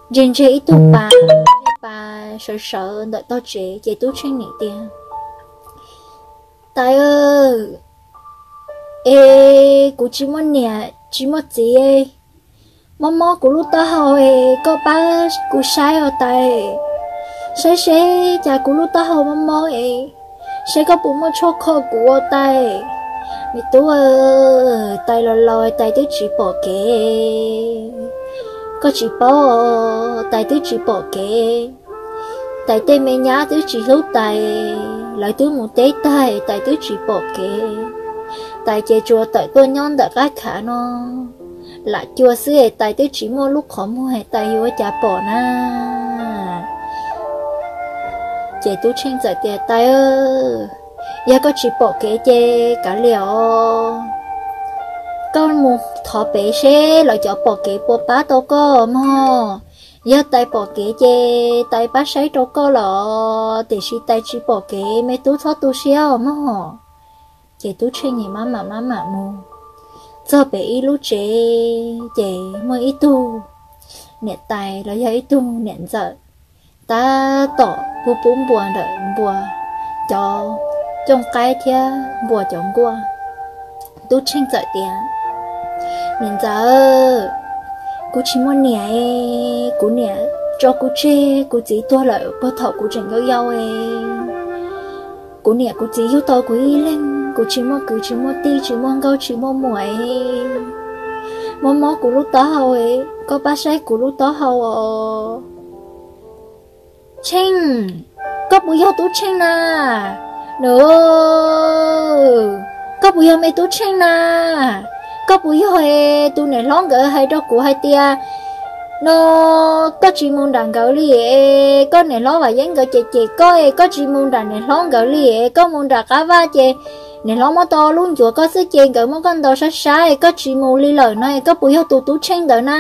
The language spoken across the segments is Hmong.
ntseg ntseg ib tug pas, ntseg pas sawv sawv ntawm tog tsev ces Tub Tsheej niam tias, Tais, es kuv tsis muaj niam tsis muaj txiv, mob mob kuv lub taub hau es koj pab kuv saib os Tais. Saib seb cas kuv lub taub hau mob mob es, seb koj puas muaj tshuaj kho kuv ua Tais. Me tub, Tais los laus Tais twb tsis pom kev. Koj tsis paub, Tais twb tsis pom kev. Tais tej me nyab twb tsis hlub Tais, lawv twb mus teb tag Tais twb tsis pom kev. Tais ces tsuas tawm tuaj nyob ntawm qab khav no lam cua xwb es Tais twb tsis muaj lub qhov muag es Tais yuav ua cas pom na. Ces Tub Tsheej txawm tias, Tais, yog koj tsis pom kev ces kav liam os, koj mus thov pem seb lawv cov pom kev puas pab tau koj mog. Yog Tais pom kev ces Tais pab saib rau koj los, tiam sis Tais tsis pom kev me tub txhob tu siab os mog. Ces Tub Tsheej nim maj mam maj mam mus txog pem ib lub tsev ces muaj ib tug niam tais los yog ib tug niam ntxawm tab tom pub pub npua ntawm npua, cov cooj qaib thiab npua cov nkuaj. Tub Tsheej txawm tias, Niam ntxawm, kuv tsis muaj niam, kuv niam tso kuv tseg, kuv txiv tuag lawm puag thaum kuv tseem yau yau. Kuv niam kuv txiv yug tau kuv ib leeg, kuv tsis muaj kwv tsis muaj tij, tsis muaj nkauj tsis muaj muam. Mob mob kuv lub taub hau, koj pab saib kuv lub taub hau os. Tsheej, koj puas yog Tub Tsheej na? Nws, koj puas yog me Tub Tsheej na? Koj puas yog tus niam hlob nkawd hais rau kuv hais tias no koj tsis mus nram nkawd li, koj niam hlob Vam Yeeb nkawd cem cem koj, koj tsis mus nram niam hlob nkawd li, koj mus nram qab vaj ces niam hlob muab tau lub ncuav koj xwb ces nkawd muab koj ntaus sab sab, koj tsis mus li lawm no, koj puas yog tus Tub Tsheej ntawd na?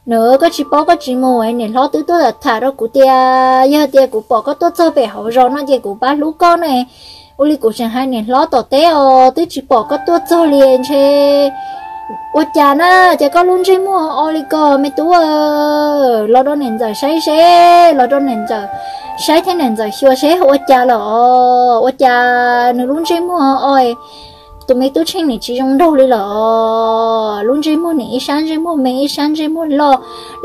Nws, koj tsis paub koj tsis mus, niam hlob twb tuaj tham rau kuv tias yog tias kuv pom koj tuaj txog pem hauv zos no ces kuv pab hlub koj ne. Ua li kuv tseem hais niam hlob tom teb os, twb tsis pom koj tuaj txog li ntshe ua cas na, ces koj lub ntsej muag o li ko me tub, los rau niam ntxawm saib seb, los rau niam ntxawm saib thiab niam ntxawm xyuas seb ua cas los ua cas nws lub ntsej muag o. Tus me Tub Tsheej nim tsis zoo nraug li los, lub ntsej muag nim ib sab ntsej muag me ib sab ntsej muag loj,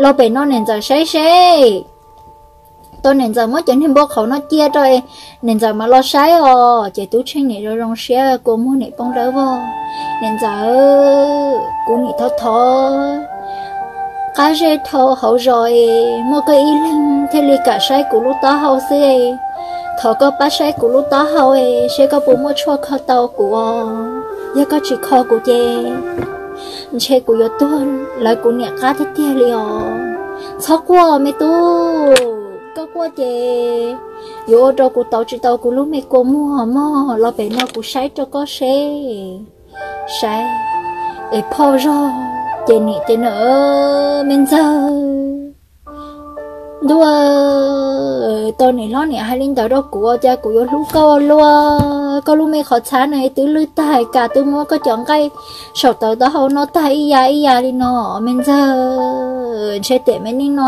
los pem no niam ntxawm saib seb. Tau niam ntxawm muab cov niag npua qhauv no cia rau, niam ntxawm mas los saib os. Ces Tub Tsheej nim zoo zoo siab kua muag nim poob dawb vog. Niam ntxawm, kuv nim thov thov qab zej dhau hauv zos es muaj koj ib leeg thiaj li kam saib kuv lub taub hau xwb. Thov koj pab saib kuv lub taub hau es seb koj puas muaj tshuaj kho tau kuv os. Yog koj tsis kho kuv ces ntshe kuv yuav tuag lawv kuv niam qab tiag tiag li os. Txhob quaj me tub, koj quaj ces yuav ua rau kuv tau tsis tau kuv lub me kua muag mog, los pem no kuv saib rau koj seb. Saib es phauj zog ces nim tias na, me ntxawg ntuj, tau niam hlob niam hais li ntawd rau kuv ua cas kuv yuav hlub koj ua luaj. Koj lub me qhov txhab no twb lwj tag, kas twb muab koj cov nqaij saum tawv taub hau noj tag ib ya ib ya li no. Me ntxawg, ntshe tiam me neej no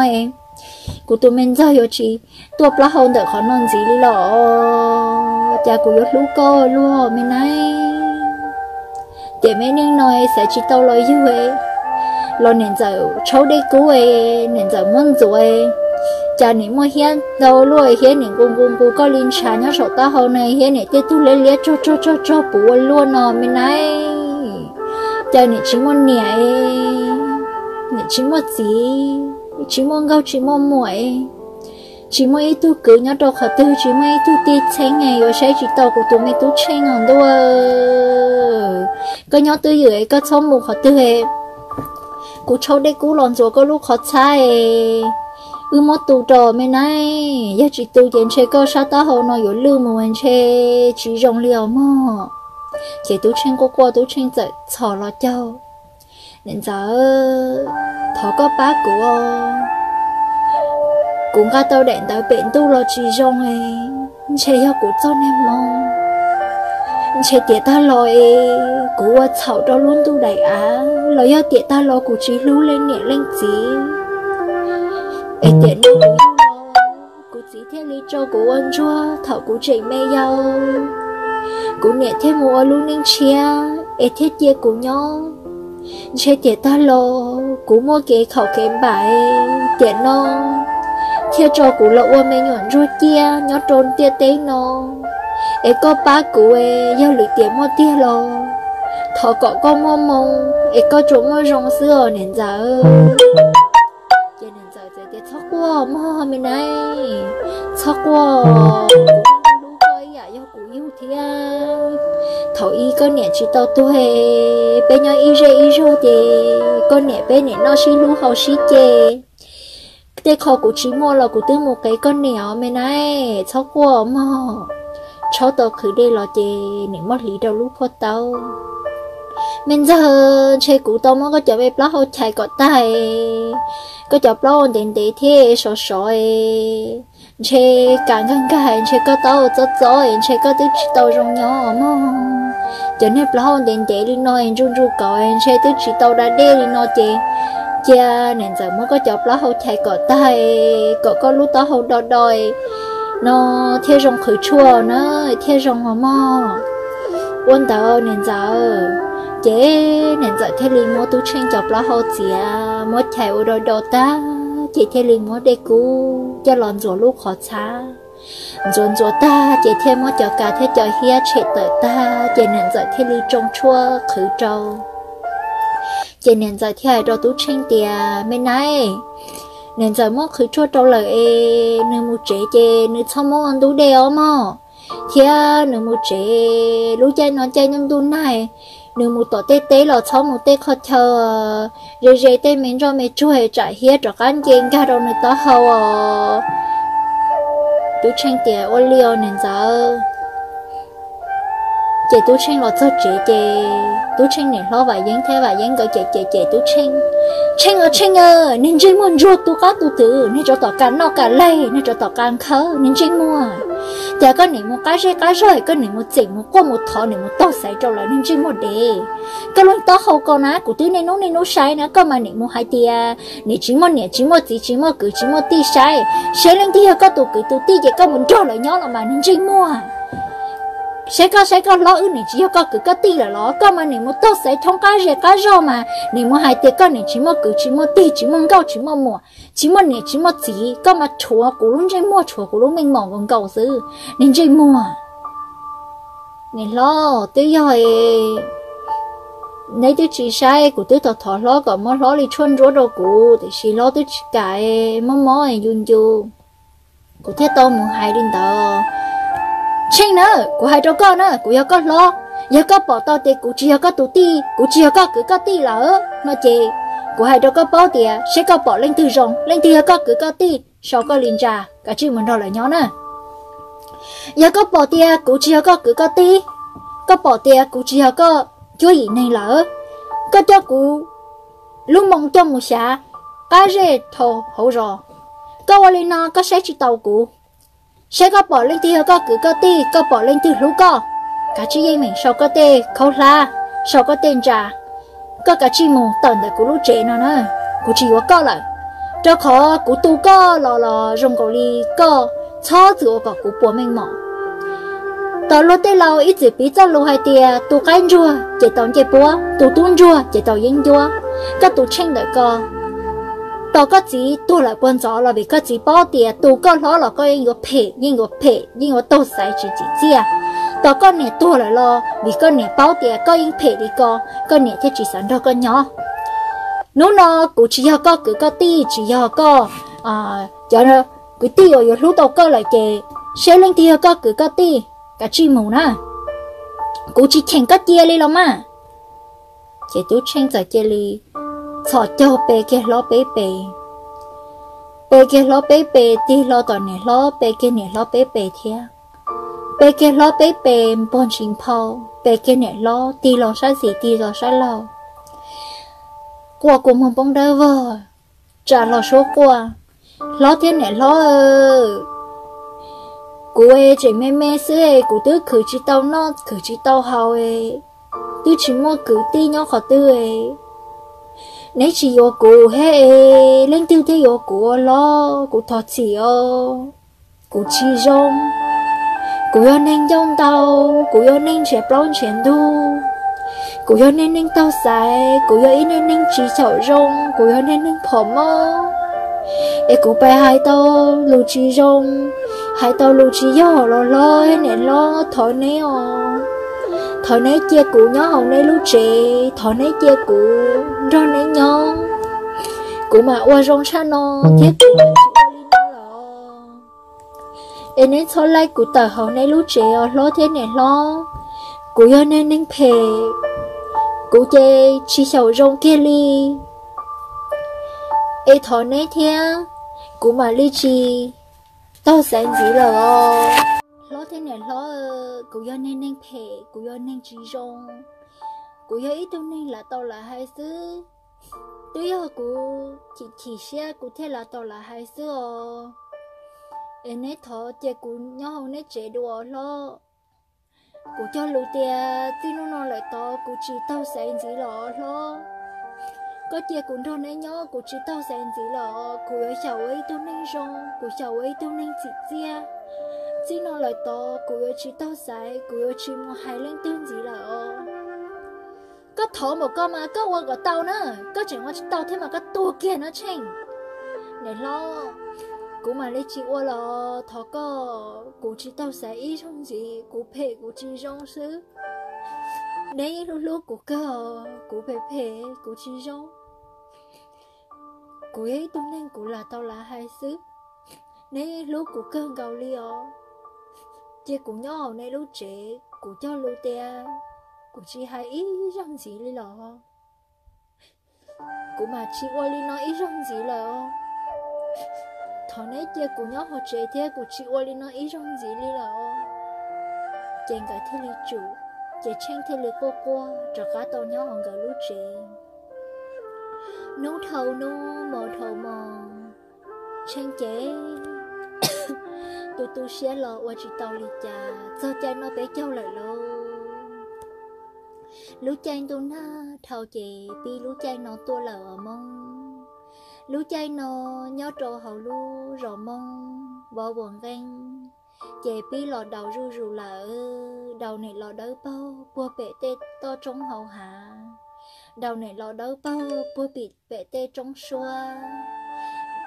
kuv tus me ntxawg yuav tsis tuaj plaub hau ntawm qhov no ntxiv li los cas kuv yuav hlub koj luaj me na. Tiam me neej no xav tsis tau los yug los niam ntxawm tshaub dej kub, niam ntxawm muab ntxuav, cas nim muaj hiab ntau luaj, hiab nim nqus nqus nqus koj li ntshav nyob saum taub hau na, hiab nim tej tug liab liab tsog tsog tsog tsog puv ua luaj no me na. Cas nim tsis muaj niam, nim tsis muaj txiv, tsis muaj nkauj tsis muaj muam, tsis muaj ib tug kwv nyob rau qhov twg, tsis muaj ib tug tij txheeb yuav saib tsis tau kuv tus me Tub Tsheej os ntuj. Koj nyob twj ywm koj txhob mus qhov twg, kuv tshaub dej kub los ntxuav koj lub qhov txhab es wb muab tu rau me na. Yog tsis tu ces ntshe koj sab taub hau no yuav lwj mus ntshe tsis zoo li os mog. Ces Tub Tsheej quaj quaj Tub Tsheej txawm txhos los caug, niam ntxawm, thov koj pab kuv, kuv nqa tau daim ntawv pem ntuj los tsis zoo, ntshe yog kuv txoj niag hmoo, ntshe tiam tag los es kuv ua txhaum rau lub ntuj daim av los yog tiam tag los kuv tsis hlub leej niam leej txiv. Es tiam no kuv txiv thiaj li tso kuv ua ntsuag thaum kuv tseem me yau. Kuv niam thiaj mus ua lub neej tshiab es thiaj cia kuv nyob. Ntshe tiam tag los kuv muaj kev khaum kev npam, tiam no thiaj tso kuv los ua me nyuam ntsuag ciaj nyob rau ntiaj teb no. Es koj pab kuv, yog lwm tiam muaj tiag los thov kom koj muaj moo es koj tsuas muaj zoo xwb os niam ntxawm. Ces niam ntxawm txawm tias, Txhob quaj mog me nab, txhob quaj, kuv hlub koj ib yam yog kuv yug thiab. Thaum ub koj niam tsis tau tuag, peb nyob ib zej ib zog ces koj niam peb niam noj sib hlub haus sib ce. Tej qho kuv tsis muaj los kuv twb mus qev koj niam os me nab, txhob quaj mog. Tshaub tau qhwv dej los ces niam muab hliv rau lub phuaj taub. Me ntxawg, ntshe kuv tau muab koj cov me plaub hau chais kom tag, koj cov plaub hau ntev ntev thiab sov sov, ntshe kam nkag nkag, ntshe koj taub hau txob txob, ntshe koj twb tsis tau zoo nyob mog. Cov niag plaub hau ntev ntev li no, ntsuj ntsuj kaus, ntshe twb tsis tau da dej li no ces cia niam ntxawm muab koj cov plaub hau chais kom tag, kom koj lub taub hau do do no thiaj zoo qhwv tshuaj na, thiaj zoo os mog. Ua ntawd niam ntxawm, ces niam ntxawm thiaj li muab Tub Tsheej cov plaub hau txiav muab chais ua do do tag, ces thiaj li muab dej kub coj los ntxuav lub qhov txhab. Ntxuav ntxuav tag ces thiaj muab cov kas thiab cov hiab tshem tawm tag, ces niam ntxawm thiaj li tsoo tshuaj qhwv rau. Ces niam ntxawm thiaj hais rau Tub Tsheej tias, Me nab, niam ntxawm muab qhwv tshuaj rau lawm es nws mus tsev ces nws txhob muab ua ntub dej os mog, thiab nws mus tsev lub caij no caij ntuj ntuj nag, nws mus tom tej teb los txhob mus tej qhov chaw ze ze tej me nroj me tsuag tsam hiab rov qab nce nkag rau nws taub hau os. Tub Tsheej tias, Ua li os niam ntxawm. Ces Tub Tsheej los txog tsev ces Tub Tsheej niam hlob Vam Yeeb thiab Vam Yeeb nkawd cem cem cem Tub Tsheej, Tsheej os Tsheej, niag ntsej muag ntsuag tu qab tu twm, niag tsov tom kas noj kas laig, niag tsov tom kas nkhawv, niag ntsej muag. Cas koj niam mus qab zej qab zog, koj niam mus txeem mus quaj mus thov, niam mus taug xaiv rau lawv, niag ntsej muag dev. Koj lub taub hau ko na, kuv twb niaj hnub niaj hnub saib na, koj mas niam mus hais tias niam tsis muaj niam tsis muaj txiv tsis muaj kwv tsis muaj tij, saib seb leej twg yog koj tus kwv tus tij ces koj mus nrog lawv nyob los mas, niag ntsej muag. Saib koj saib koj hlob wb niam tsis yog koj kwv koj tij lawm los? Koj mas niam mus taug xaiv thoob qab zej qab zog mas niam mus hais tias koj niam tsis muaj kwv tsis muaj tij tsis muaj nkauj tsis muaj muam tsis muaj niam tsis muaj txiv, koj mas rhuav kuv lub ntsej muag rhuav kuv lub meej mom nkaus nkaus xwb, niag ntsej muag. Niam hlob, twb yog neb twb tsis saib, kuv twb thov thov hlob kom muab hlob li tshuaj ntsuab rau kuv, tiam sis hlob twb tsis kam, mob mob ncu ncu, kuv thiaj tau mus hais li ntawd. Tsheej na, kuv hais rau koj na, kuv yog koj hlob, yog koj pom tau tias kuv tsis yog koj tus tij, kuv tsis yog koj kwv koj tij lawm no ces kuv hais rau koj paub tias seb koj pom leej twg zoo, leej twg yog koj kwv koj tij, sau koj li ntsa, kav tsij mus nrog lawv nyob na. Yog koj pom tias kuv tsis yog koj kwv koj tij, koj pom tias kuv tsis yog koj cuab yim neeg lawm, koj coj kuv lub moo coj mus xyav qab zej dhau hauv zos. Koj ua li no koj saib tsis taus kuv. Saib koj pom leej twg yog koj kwv koj tij, koj pom leej twg hlub koj, kav tsij yeej meem sau koj tej khaub hlab, sau koj tej ntsa, koj kav tsij mus tawm ntawm kuv lub tsev no na, kuv tsis yuav koj lawm. Rau qhov kuv tu koj los los zoo nkaus li koj txhob txwm ua kom kuv puas meej mom. Tos luag tej laus ib txwm piv txoj lus hais tias tus qaib ntsuag ces tau ncej puab, tus tub ntsuag ces tau yeeb ncuab. Koj tus Tsheej ntawm ko, tos koj txiv tuag lawm puag ntxov los vim koj txiv paub tias tus koj hlob los koj yeej yuav phem, yeej yuav phem, yeej yuav taug xaiv tsis tsim txiaj. Tos koj niam tuag lawm los vim koj niam paub tias koj yeej phem li ko, koj niam thiaj tsis xav nrog koj nyob. Hnub no kuv tsis yog koj kwv koj tij, tsis yog koj cov kwv tij uas yuav hlub tau koj lawm ces seb leej twg yog koj kwv koj tij, kav tsij mus na. Kuv tsis cheem koj cia li los mas. Ces Tub Tsheej txawm cia li txhos caug pe kiag hlob peb pe, pe kiag hlob peb pe, tig hlo tom niam hlob, pe kiag niam hlob peb pe thiab, pe kiag hlob peb pe, npog ntshis nphau, pe kiag niam hlob, tig los sab xis tig los sab laug, quaj kua muag poob dawb vog, tsa hlo suab quaj, Hlob thiab niam hlob, kuv tseem me me xwb, kuv twb khwv tsis tau noj khwv tsis tau haus, twb tsis muaj kwv tij nyob qhov twg. Neb tsis yuav kuv thiab es leej twg thiaj yuav kuv ua hlob? Kuv thov txim os, kuv tsis zoo. Kuv yog neeg ncauj ntau, kuv yog neeg nrhiav plaub nrhiav ntug, kuv yog neeg neeg taug xaiv, kuv yog ib neeg neeg tsis xyaum zoo, kuv yog neeg neeg phom mob. Es kuv pais hais tau lus tsis zoo, hais tau lus tsis yog los hlob, niam hlob, thov neb os. Thov neb cia kuv nyob hauv neb lub tsev, thov neb cia kuv nrog neb nyob. Kuv mam ua zoo tshaj no thiab kuv mam tsis ua li no lawm. Es neb txhob laij kuv tawm hauv neb lub tsev os hlob thiab niam hlob. Kuv yog neeg neeg phem, kuv ces tsis xyaum zoo kiag li. Es thov neb thiab, kuv mam li tsis taug xaiv ntxiv lawm os. Hlob thiab niam hlob, kuv yog neeg neeg phem, kuv yog neeg tsis zoo, kuv yog ib tug neeg lam tau lam hais xwb. Twb yog kuv chim chim siab kuv thiaj lam tau lam hais xwb os. Es neb thov cia kuv nyob hauv neb tsev dua hlob. Kuv cog lus tias txij hnub no lawm tod kuv tsis taug xaiv ntxiv lawm os hlob. Koj cia kuv nrog neb nyob, kuv tsis taug xaiv ntxiv lawm os. Kuv yuav xyaum ua ib tug neeg zoo, kuv xyaum ua ib tug neeg txim txiaj. Txij no lawm tod kuv yuav tsis taug xaiv, kuv yuav tsis mus hais leej twg ntxiv lawm os. Koj thov npaum ko mas koj ua kom tau na, koj tseem ua tsis tau thiab mas koj tuag kiag no Tsheej. Niam hlob, kuv mam li tsis ua los thov koj, kuv tsis taug xaiv ib zaug ntxiv, kuv phem kuv tsis zoo xwb. Neb yeej hlub hlub kuv kawg, kuv phem phem kuv tsis zoo. Kuv yog ib tug neeg kuv lam tau lam hais xwb, neb yeej hlub kuv kawg nkaus li os. Cia kuv nyob hauv neb lub tsev, kuv cog lus tias kuv tsis hais ib zaug ntxiv li los kuv mam tsis ua li no ib zaug ntxiv lawm. Thov neb cia kuv nyob hauv tsev thiab kuv tsis ua li no ib zaug ntxiv li lawm. Ces nkawd thiaj li tsum, ces Tsheej thiaj li quaj quaj rov qab tau nyob hauv nkawd lub tsev. Hnub dhau hnub, hmo dhau hmo, Tsheej ces tu tu siab los ua tsis tau li cas. Txog caij noj peb caug lawm lauj. Lub caij ntuj nag dhau ces pib lub caij no tuaj lawm os Hmoob. Lub caij no nyob rau hauv lub zos Hmoob vov vuas nqeeb, ces pib los daus zuj zus lawm. Daus nim los dawb paug puag pem tej toj roob hauv hav, daus nim los dawb paug puag pem tej roob suab,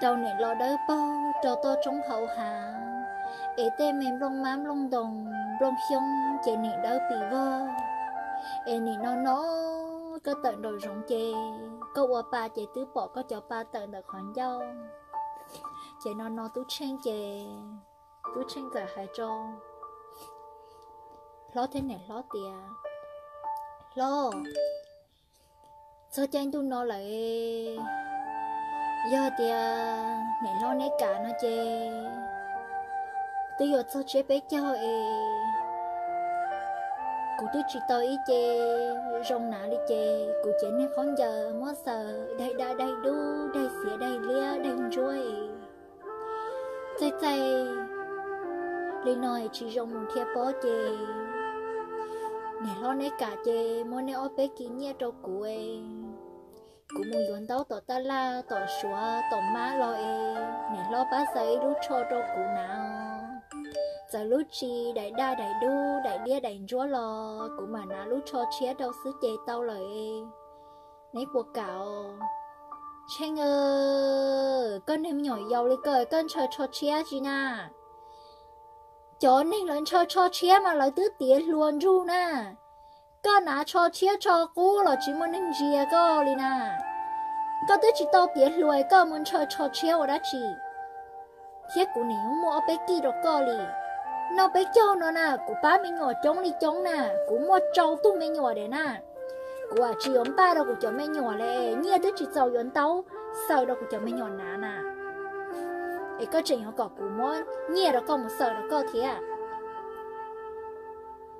daus nim los dawb paug rau toj roob hauv hav. Es tej me nplooj mab nplooj ntoo, nplooj xyoob ces nim dawb pim vog. Es nim no no koj tawm nraum zoov ces koj ua pa ces twb pom koj cov pa tawm ntawm qhov ncauj. Ces no no Tub Tsheej ces Tub Tsheej txawm hais rau hlob thiab niam hlob tias, Hlob, txog caij ntuj no lawm, yog tias niam hlob neb kam no ces twb yuav txog tsiab peb caug es kuv twb tsis tau ib ce zoo hnav li ces kuv cev niag khaub ncaws muab xaws daig daj daig dub daig xiav daig liab daig ntsuab es txaij txaij li no es tsis zoo mus thiab pob ces niam hlob neb kam ces muab neb ob peb kis nyiaj rau kuv es kuv mus yuav ntaub tom taj laj tom suav tom mab los es niam hlob pab xaws ib lub tsho rau kuv hnav. Txawm lub tsis daim daj daim dub daim liab daim ntsuab los kuv mam hnav lub tsho tshiab rau xwb ces tau lawm. Neb puas kam os? Tsheej, koj niag me nyuam yaus li koj, koj ntshaw tsho tshiab tsi na? Cov neeg lawv ntshaw tsho tshiab mas lawv twb tiav hluas ntsug na. Koj hnav tsho tshiab tsho qub los tsis muaj neeg ntsia koj li na. Koj twb tsis tau tiav hluas koj mus ntshaw tsho tshiab ua dab tsi? Thiab kuv nim muaj ob peb kij rau koj li. Noj peb caug no na kuv pab me nyuam coob li coob na, kuv muaj rau tug me nyuam diam na. Kuv tsis yuav npaj rau kuv cov me nyuam li, nyiaj twb tsis txaus yuav ntaub xaws rau kuv cov me nyuam hnav na. Es koj tseem yuav kom kuv muab nyiaj rau koj mus xaws rau koj thiab?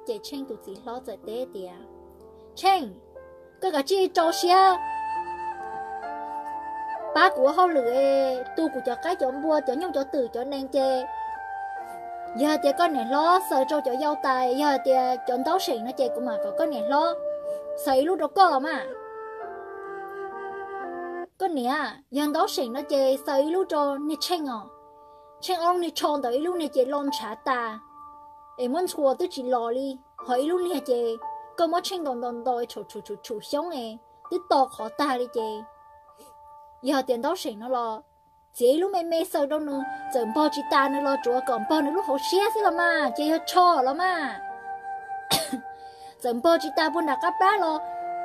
Ces Tsheej tus txiv hlob txawm teb tias, Tsheej, koj kav tsij rau siab pab kuv ua hauj lwm, tu kuv cov qaib cov npua cov nyuj cov twm cov nees ces yog hais tias koj niam hlob xaws rau cov yau tais, yog hais tias cov ntaub seem no ces kuv mam kom koj niam hlob xaws ib lub rau koj los mas. Koj niam, yog ntaub seem no ces xaws ib lub rau niag Tsheej os. Tsheej ob lub niag tsho ntawd ib lub niag ces lo ntshav tas, es muab ntxhua twb tsis los li, ho ib lub niag ces koj muab Tsheej ntaus ntaus ntaus tshum tshum tshum xyoob es twb to qhov tag li ces yog tias ntaub seem no los txiav ib lub me me xaws rau nws, txawm npog tsis tas nws los tsuav kom npog nws lub hauv siab xwb los mas ces yog tsho los mas. Txawm npog tsis tas puag nram qab plab los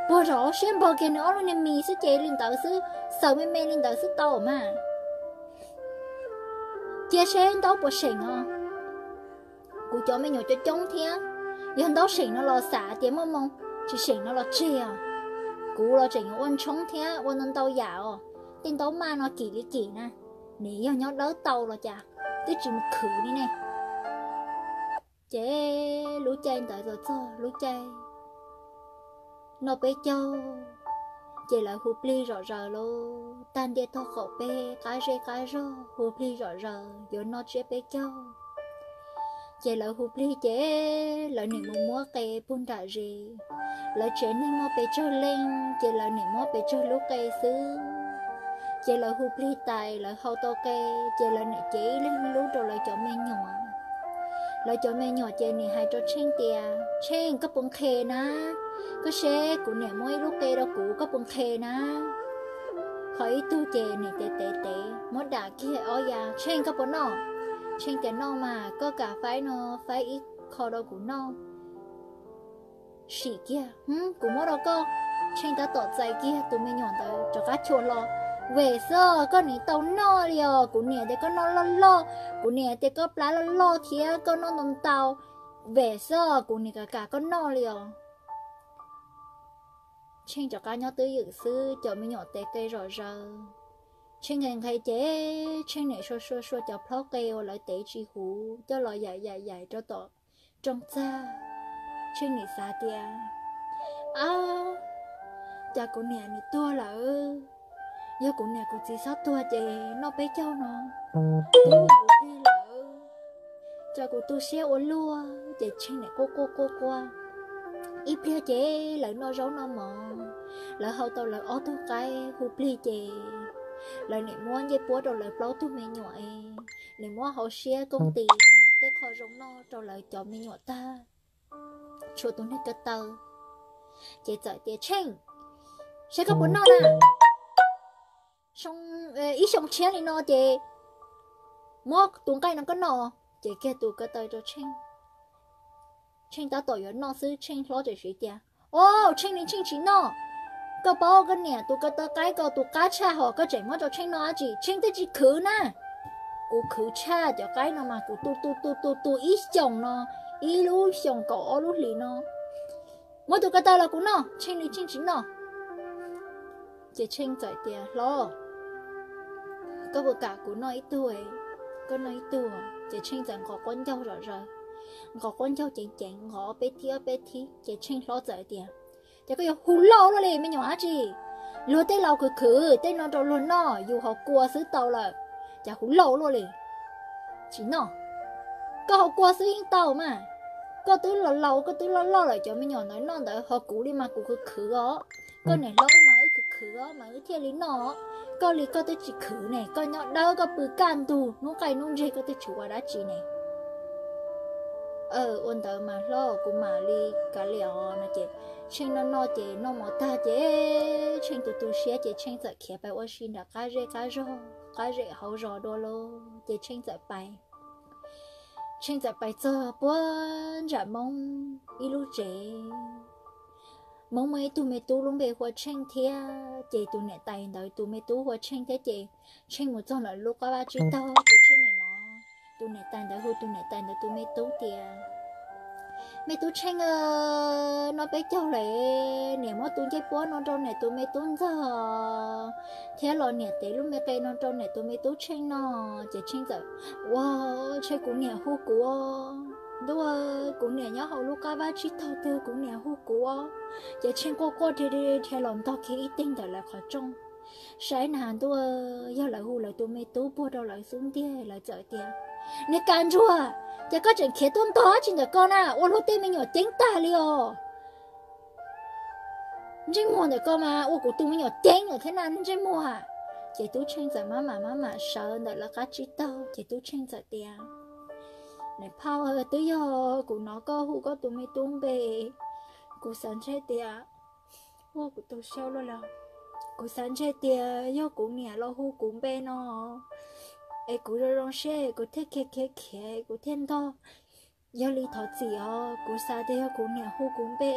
puag zog hauv siab npog kiag nws ob lub niag mis xwb ces li ntawd xwb, xaws me me li ntawd xwb tau mas. Cia seb ntaub puas seem os. Kuv cov me nyuam coob coob thiab, yog ntaub seem no los xav tias muaj moo, tsis seem no los tseg os. Kuv los tseem yuav ua ntshoob thiab ua ntau ntau yam os. Tej ntaub maj no kim li kim na, nws yog nyob dawb tau los cas, twb tsis mus khwv li ne. Ces lub caij ntawd txog txog lub caij noj peb caug, ces lawv hu plig zom zaws lauj, tag ntiaj tog qaum peb qab zej qab zog hu plig zom zaws yuav noj tsiab peb caug. Ces lawv hu plig ces lawv nim mus muab qe puag nram zes. Lawv tsev neeg muaj pes tsawg leej ces lawv nim muab pes tsawg lub qe xwb. Ces lawv hu plig tais lawv hau tau qe, ces lawv nim cev ib leeg ib lub rau lawv cov me nyuam. Lawv cov me nyuam ces nim hais rau Tsheej tias, Tsheej, koj puas nqhes na? Koj seb kuv niam muab ib lub qe rau kuv, koj puas nqhes na? Ho ib tug ces nim tev tev tev muab dam kiag ob ya, Tsheej, koj puas noj? Tsheej tias, Noj mas, koj kam faib no faib ib qho rau kuv noj. Sim kiag, Kuv muab rau koj. Tsheej tab tom txais kiag tus me nyuam ntawd rov qab chua hlo. Vem xwb os, koj nim tau noj li os. Kuv niam tias koj noj loj loj, kuv niam tias koj plab loj loj thiab koj noj ntau ntau. Vem xwb os, kuv nim kam kam koj noj li os. Tsheej rov qab nyob twj ywm xwb, cov me nyuam tes qe zom zaws. Tsheej nqhis nqhis ces Tsheej nim sua sua sua cov plhaub qe uas lawv tev tsis huv coj los yaim yaim yaim rau tom rooj txag. Tsheej nim xav tias, Ab, cas kuv niam nws tuag lawm? Yog kuv niam kuv txiv txhob tuag ces noj peb caug no twb mus kuv plig lawm. Cas kuv tu siab ua luaj. Ces Tsheej nim quaj quaj quaj quaj. Ib pliag ces lawv noj zaub noj mov, lawv hau tau lawv ob tug qaib hu plig ces lawv nim muab ncej puab rau lawv plaub tug me nyuam es nim muab hauv siab kooj tis tej qho zoo noj rau lawv cov me nyuam tag, tshuav tus niag ko taw. Ces txawm tias, Tsheej, saib koj puas noj na. Ib xyoo tshiab li no ces muab tus nqaij no koj noj. Ces kiag tus ko taw rau Tsheej. Tsheej tab tom yuav noj xwb, Tsheej hlob txawm siv tias, Au, Tsheej li Tsheej tsis noj. Koj paub koj niam tus ko taw qaib ko tus qab tshaj hos koj tseem muab rau Tsheej noj dab tsi? Tsheej twb tsis khwv na. Kuv khwv tshaj cov qaib no mas kuv tu tu tu tu tu ib xyoos no, ib lub xyoos kaum ob lub hlis no, muab tus ko taw los kuv noj, Tsheej li Tsheej tsis noj. Ces Tsheej txawm tias, Hlob, koj puas kam kuv noj ib tug? Koj noj ib tug. Ces Tsheej txawm nqos quab ncaug zom zaws, nqos quab ncaug ceev ceev, nqos ob peb thib ob peb thib. Ces Tsheej hlob txawm tias, Ces koj yuav hu lauj luaj li me nyuam dab tsi? Luag tej laus khwv khwv tej no rau luag noj, yus ho kua xwb tau lawm, cas hu lauj luaj li? Tsis noj. Koj ho kua xwb yeej tau mas. Koj twb laus laus, koj twb loj loj lawm, cov me nyuam ntawd noj ntawd, ho kuv li mas kuv khwv khwv os. Koj niam hlob mas wb khwv khwv os mas wb thiaj li noj. Koj li koj twb tsis khwv ne, koj nyob dawb koj pw kaj ntug, hnub qaij hnub ntseg koj twb tsis ua dab tsi ne. Ua ntawd mas hlob, kuv mam li kav liam os no. Ces Tsheej noj noj ces noj mov tag ces Tsheej tu tu siab ces Tsheej txawm khiav pais ua si nram qab zej qab zog, qab zem hauv zos dua lauj. Ces Tsheej txawm pais, Tsheej txawm pais txog puag nram Hmoob ib lub tsev. Hmoob muaj ib tug me tub lub npe hu ua Tsheej thiab, ces tus niam tais ntawd tus me tub hu ua Tsheej thiab. Ces Tsheej mus txog ntawm lub qab vaj tsib taug ces Tsheej nim no, tus niam tais ntawd hu tus niam tais ntawd tus me tub tias, Me tub Tsheej, noj peb caug lawm, niam muab tus ncej puab no rau niam tus me tub ntxog thiab los niam tev lub me qe no rau niam tus me tub Tsheej noj. Ces Tsheej txawm, Ua, ntshe kuv niam hu kuv os. Ntuj, kuv niam nyob hauv lub qab vaj tsib taug twg, kuv niam hu kuv os. Ces Tsheej quaj quaj dhia dhia los ntog kiag ib teg ntawm lawv qhov rooj. Saib na ntuj, yog lawv hu lawv tus me tub puag rau lawv xub ntiag. Lawv txawm tias, Niag Kab Ntsuag, ces koj tseem khiav tuaj ntog dab tsi ntawm ko na, ua luag tej me nyuam ceeb tag li os. Ntsej muag ntawm koj mas ua kuv tus me nyuam ceeb lawm thiab na, ntsej muag. Ces Tub Tsheej txawm maj mam maj mam sawv ntawm lawv qab tsib taug, ces Tub Tsheej txawm tias, Niam phauj, twb yog kuv hnov koj hu koj tus me tub npe, kuv xav ntshe tias, ua kuv tus sau luaj los, kuv xav ntshe tias yog kuv niam los hu kuv npe no, es kuv zoo zoo siab kuv thiaj khiav khiav khiav kuv thiaj ntog. Yog li thov txim os, kuv xav tias yog kuv niam hu kuv npe,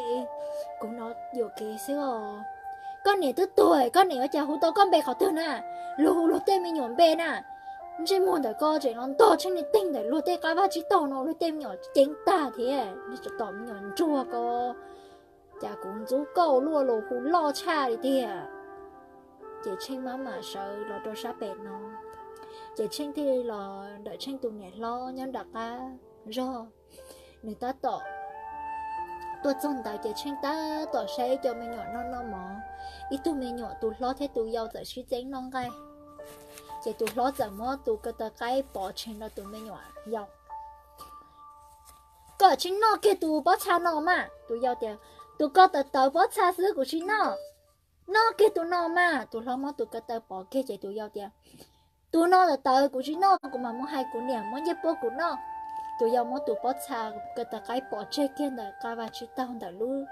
kuv hnov yuam kev xwb os. Koj niam twb tuag, koj niam ua cas hu tau koj npe qhov twg na? Luag hu luag tej me nyuam npe na. Ntsej muag ntawm koj tseem los ntog Tsheej niag teeg ntawm luag tej qab vaj tsib taug no, luag tej me nyuam ceeb tag thiab, tom me nyuam ntsuag ko, cas kuv ntxub koj luaj los hu loj tshaj li tiag. Ces Tsheej maj mam sawv los rau sab pem no, ces Tsheej thiaj li los ntawm Tsheej tus niam hlob nyob nram qab zog. Nws tab tom tuaj txog ntawd ces Tsheej tab tom saib ib co me nyuam noj noj mov. Ib tug me nyuam tus hlob thiab tus yau txawm sib txeeb noj nqaij, ces tus hlob txawm muab tus ko taw qaib pov tseg rau tus me nyuam yau. Koj tsis noj kiag tus pob txha no mas, tus yau tias. Tus ko taw tawv pob txha xwb kuv tsis noj. Noj kiag tus no mas. Tus hlob muab tus ko taw pov kiag ces tus yau tias, tus no lawm tawv kuv tsis noj, kuv mam mus hais kuv niam muab ncej puab kuv noj. Tus yau muab tus pob txha ko taw qaib pov tseg kiag ntawm qab vaj tsib taug ntawm lub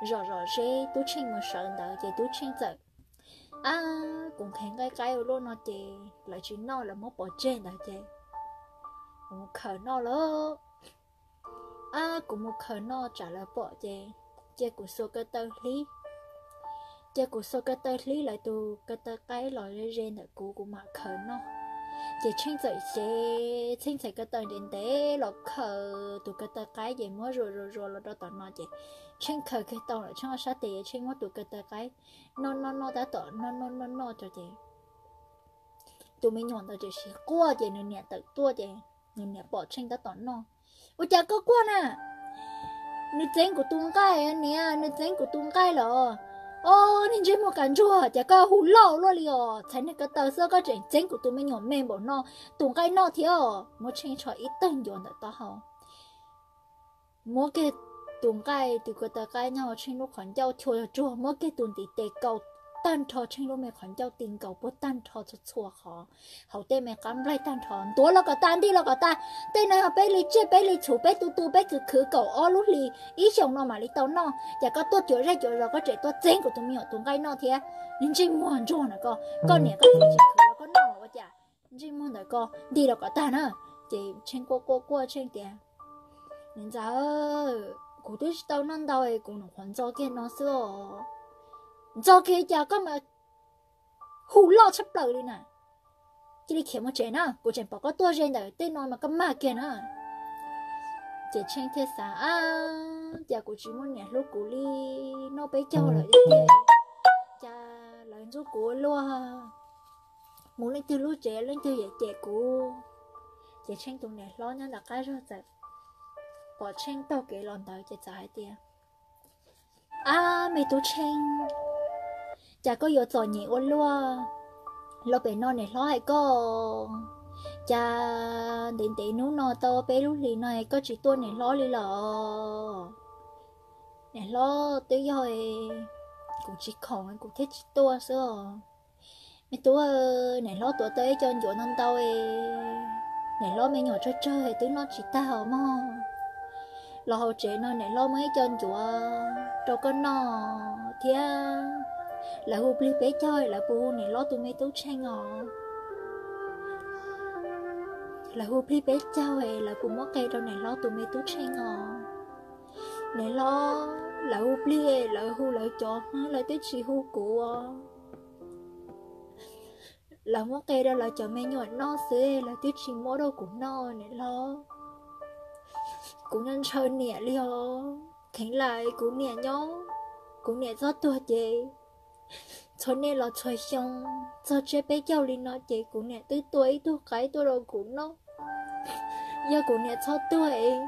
zos zom zeb Tub Tsheej mus sawv ntawd ces Tub Tsheej txawm, ab, kuv nqhis nqaij qaib ua luaj no ces lawv tsis noj lawv muab pov tseg ntawd ces kuv mus khaws noj lawm. Ab, kuv mus khaws noj tsam lawv pom ces, cia kuv xuas ko taw hlib, cia kuv xuas ko taw hlib lawv tus ko taw qaib los ze ze ntawm kuv, kuv mam khaws noj. Ces Tsheej txawm xev Tsheej txhais ko taw ntev ntev los khaws tus ko taw qaib ces muab zuas zuas zuas los rau tom no ces Tsheej khaws kiag tau lawm Tsheej ob sab tes, Tsheej muab tus ko taw qaib noj noj noj tab tom noj noj noj noj ces tus me nyuam ntawd tseem siv quaj ces nws niam tawm tuaj ces nws niam pom Tsheej tab tom noj. Ua cas koj quaj na? Nws txeeb kuv tus nqaij niam, nws txeeb kuv tus nqaij los. Ob, niag ntsej muag kav ntsuag, cas koj hu loj luaj li os, txhais niag ko taw xwb koj tseem txeeb kuv tus me nyuam me npaum no tus nqaij noj thiab. Muab Tsheej tsho ib tawg ncuav ntawm taub hau, muab kiag tus nqaij, tus ko taw qaib nyob hauv Tsheej lub qhov ncauj chua tsuag, muab kiag tus ntiv tes kaus tag nrho Tsheej lub me qhov ncauj ti nkaus puag tag nrho txhua txhua qhov, hauv tej me qab nplaig tag nrho, ntuav los kom tas, nti los kom tas. Tej no yog peb li tsiaj peb li txhu, peb tu tu peb khwv khwv kaum ob lub hlis ib xyoos no mam li tau noj, cas koj tuaj cuam zej cuam zos koj tseem tuaj txeeb kuv tus me nyuam tus nqaij noj thiab. Niag ntsej muag ntsuag na koj, koj niam koj txiv tsis khwv los koj noj los ua cas? Ntsej muag ntawm koj nti los kom tag na. Ces Tsheej quaj quaj quaj Tsheej tias, Niam ntxawm, kuv twb tsis tau noj ntau es kuv nyuam qhuav ntxo kiag no xwb os. Ntxo kiag cas koj mas hu loj tshaj plaws li na. Cia li khiav mus tsev na, kuv tseem pom koj tuaj ze ntawm tej no mas koj mag kiag na. Ces Tsheej thiaj xav, Ab, cas kuv tsis muaj niam hlub kuv li, noj peb caug lawm tiag, cas lawv ntxub kuv ua luaj, mus leej twg lub tsev leej twg yuav cem kuv. Ces Tsheej tus niam hlob nyob nram qab zog txawm pom Tsheej taug kev los ntawd ces txawm hais tias, Ab, me tub Tsheej, cas koj yuav txom nyem ua luaj? Los pem no niam hlob hais koj, cas ntev ntev hnub no tau peb lub hlis no koj tsis tuaj niam hlob li los? Niam hlob, twb yog kuv tsis khoom kuv thiaj tsis tuaj xwb os. Me tub, niam hlob tuav tau ib co ncuav ntau ntau, niam hlob me nyuam tsawg tsawg twb noj tsis tag os mog. Los hauv tsev no niam hlob muab ib co ncuav rau koj noj thiab. Lawv hu plig peb caug lawv puas hu niam hlob tus me tub Tsheej os? Lawv hu plig peb caug lawv puas muab qe rau niam hlob tus me tub Tsheej os? Niam hlob, lawv hu plig lawv hu lawv cov, lawv twb tsis hu kuv. Lawv muab qe rau lawv cov me nyuam noj xwb, lawv twb tsis muab rau kuv noj niam hlob. Kuv ntshaw niam li os. Kheev lam kuv niam nyob, kuv niam txog tuag ces txhua niaj los txhua xyoo, txog tsiab peb caug li no ces kuv niam twb tua ib tug qaib tuaj rau kuv noj. Yog kuv niam txhob tuag es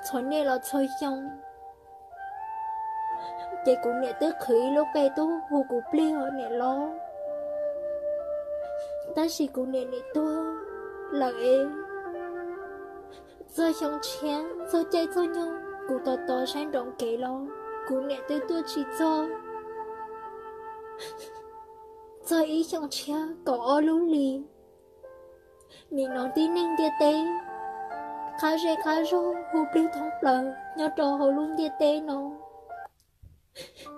txhua niaj los txhua xyoo ces kuv niam twb qhwv ib lub qe tub hu kuv plig os niam hlob. Tab sis kuv niam nim tuag lawm es txog xyoo tshiab txog caij txog nyoog kuv tos tos saib nroo kev los Kuv niam twb tuaj tsis txog, txog ib xyoo tshiab kaum ob lub hli. Nim no tib neeg ntiaj teb qab zej qab zog hu plig thoob plaws nyob rau hauv lub ntiaj teb no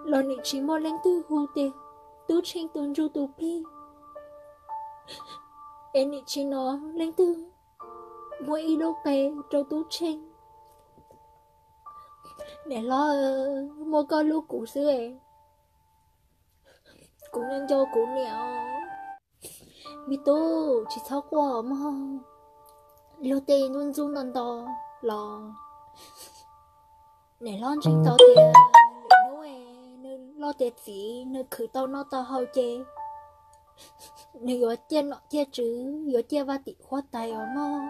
los nim tsis muaj leej twg hu tias Tub Tsheej tus ntsuj tus plig, es nim tsis hnov leej twg muab ib lub qe rau Tub Tsheej. Niam hlob, muaj koj hlub kuv xwb, kuv nco nco kuv niam os. Me tub, tsis txhob quaj mog. Luag tej ntxub ntxub nto nto los niam hlob ntseeg tau tias lwm hnub nws loj tiav txiv nws khwv tau noj tau haus ces nws yuav ciaj nom ciaj tswv, yuav ciaj vaj tim huab tais os mog.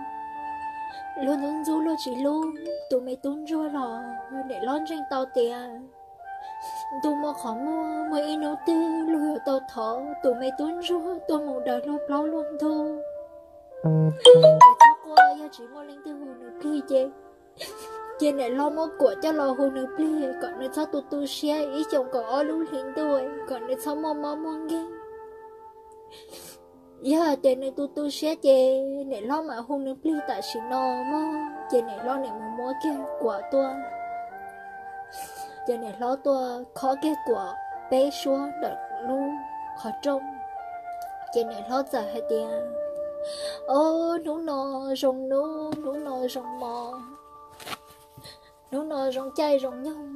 Luag ntxub ntxub luag tsis hlub tus me tub ntsuag los niam hlob ntseeg tau tias ntuj muaj qhov muag, muaj ib hnub twg luag yuav tau thov tus me tub ntsuag tuaj mus daws luag plaub luag ntug. Txhob quaj, yog tsis muaj leej twg hu nws plig ces, ces niam hlob muab kuam coj los hu nws plig kom nws txhob tu tu siab ib xyoos kaum ob lub hli ntuj, kom nws txhob muaj mob muaj nkeeg. Yog hais tias nws tu tu siab ces niam hlob mam hu nws plig tam sim no mog. Ces niam hlob nim mus muab kiag kuam tuaj, ces niam hlob tuaj khob kiag kuam peb suab ntawm lub qhov rooj. Ces niam hlob txawm hais tias, Au, hnub no zoo hnub, hnub no zoo hmo, hnub no zoo caij zoo nyoog.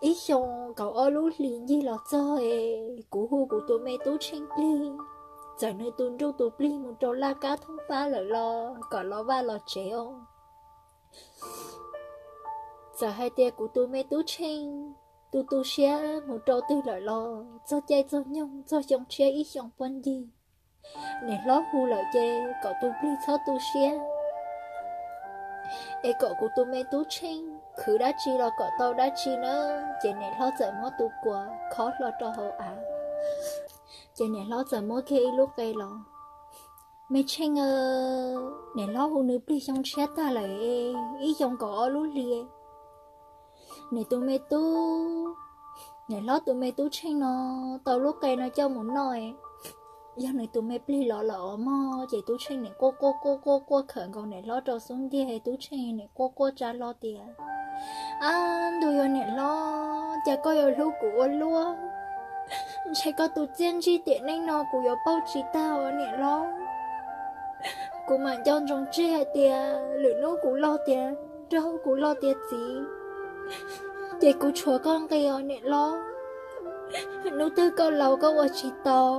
Ib xyoo kaum ob lub hlis ncig los txog es kuv hu kuv tus me tub Tsheej plig, txawm nws tus ntsuj tus plig mus rau laj kab thoob pab lawm los kom los vaj los tsev os. Txawm hais tias kuv tus me tub Tsheej tu tu siab mus rau twg lawm los txog caij txog nyoog txog xyoo tshiab ib xyoos puag ncig, niam hlob hu lawm ces kom tus plig txhob tu siab, es kom kuv tus me tub Tsheej khwv dab tsi los kom tau dab tsi na. Ces niam hlob txawm muab tus kuam khob hlo rau hauv av. Ces niam hlob txawm muab kiag ib lub qe los, Me Tsheej, niam hlob hu nws plig xyoo tshiab tag lawm, ib xyoo kaum ob lub hli. Nws tus me tub, niam hlob tus me tub Tsheej no tau lub qe no coj mus noj, yog nws tus me plig los lawm os mog. Ces tub Tsheej nim quaj quaj quaj quaj quaj khawm nkaus niam hlob rau xub ntiag, tub Tsheej nim quaj quaj tsa hlo tias, Ab, ntuj yuav niam hlob, cas koj yuav hlub kuv ua luaj? Ntshe koj tus txiaj ntsig tiam neej no kuv yuav pauj tsis tag os niam hlob. Kuv mam nco ntsoov tseg hais tias lwm hnub kuv loj tiav nraug, kuv loj tiav txiv, ces kuv tshuav koj nqi os niam hlob. Hnub twg koj laus koj ua tsis tau,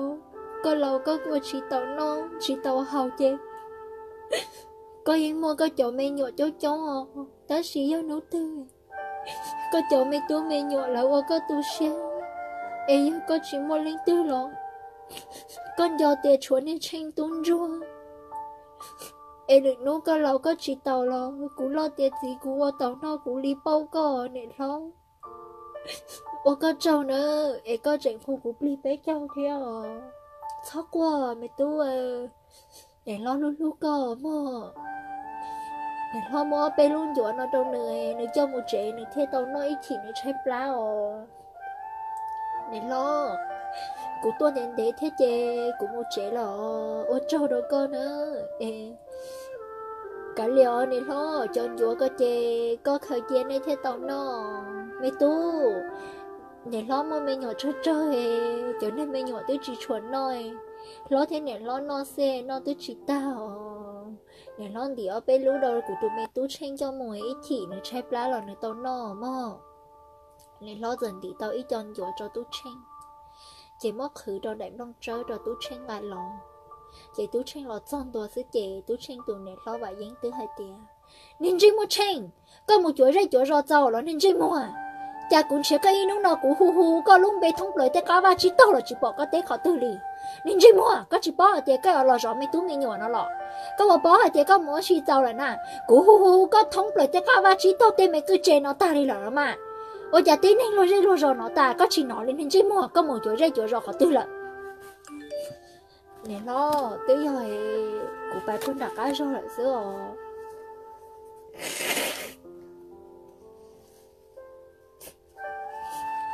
koj laus koj ua tsis tau noj tsis tau haus ces koj yeej muaj koj cov me nyuam coob coob os. Tab sis yog hnub twg koj cov me tub me nyuam lawv ua koj tu siab, es yog koj tsis muaj leej twg los koj nco tias tshuav niag Tsheej tub ntsuag, es lwm hnub koj laus koj tsis taus los kuv loj tiav txiv kuv ua tau noj kuv li pauj koj niam hlob. Ua koj tsaug na, es koj tseem hu kuv plig peb caug thiab os. Txhob quaj me tub, niam hlob hlub hlub koj mog. Niam hlob muab peb lub ncuav no rau nws, nws coj mus tsev nws thiaj tau noj ib chim nws tshaib plab os. Niam hlob, kuv tuaj ntev ntev thiab ces kuv mus tsev los ua tsaug rau koj na. Kav liam os niam hlob, cov ncuav ko ces koj khaws cia nej thiaj tau noj. Me tub, niam hlob muaj me nyuam tsawg tsawg, cov niag me nyuam twb tsis tshua noj, hlob thiab niam hlob noj xwb noj twb tsis tag os. Niam hlob ntim ob peb lub rau kuv tus me tub Tsheej coj mus ib chim nws tshaib plab los nws tau noj mog. Niam hlob txawm ntim tau ib co ncuav rau tub Tsheej, ces muab qhwv rau daim nplooj tsawb rau tub Tsheej nqa los. Ces tub Tsheej los txog ntua xwb ces tub Tsheej tus niam hlob Vam Yeeb twb hais tias, Niag ntsej muag Tsheej, koj mus cuav zej cuav zos txaus los niag ntsej muag? Cas kuv nrhiav koj ib hnub no kuv hu hu koj lub npe thoob plaws tej qab vaj tsib taug los tsis pom koj teb qhov twg li. Niag ntsej muag, koj tsis paub hais tias koj yuav los zov me tub me nyuam no los? Koj puas paub hais tias koj mus ua si txaus lawm na? Kuv hu hu koj thoob plaws tej qab vaj tsib taug tej me kwj tse no tag li lawm los mas. Ua cas tib neeg luag zej luag zos no tas koj tsis hnov li niag ntsej muag, koj mus cuav zej cuav zos qhov twg lawm? Niam hlob, twb yog kuv pais puag nram qab zog lawm xwb os.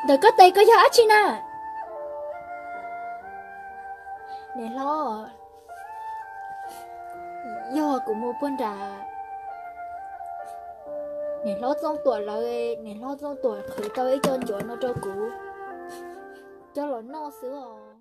Ntawm koj tes ko yog dab tsi na? Niam hlob, yog kuv mus puag nram niam hlob Txooj Tuam lawv, niam hlob Txooj Tuam qhwv tau ib co ncuav no rau kuv coj los noj xwb os.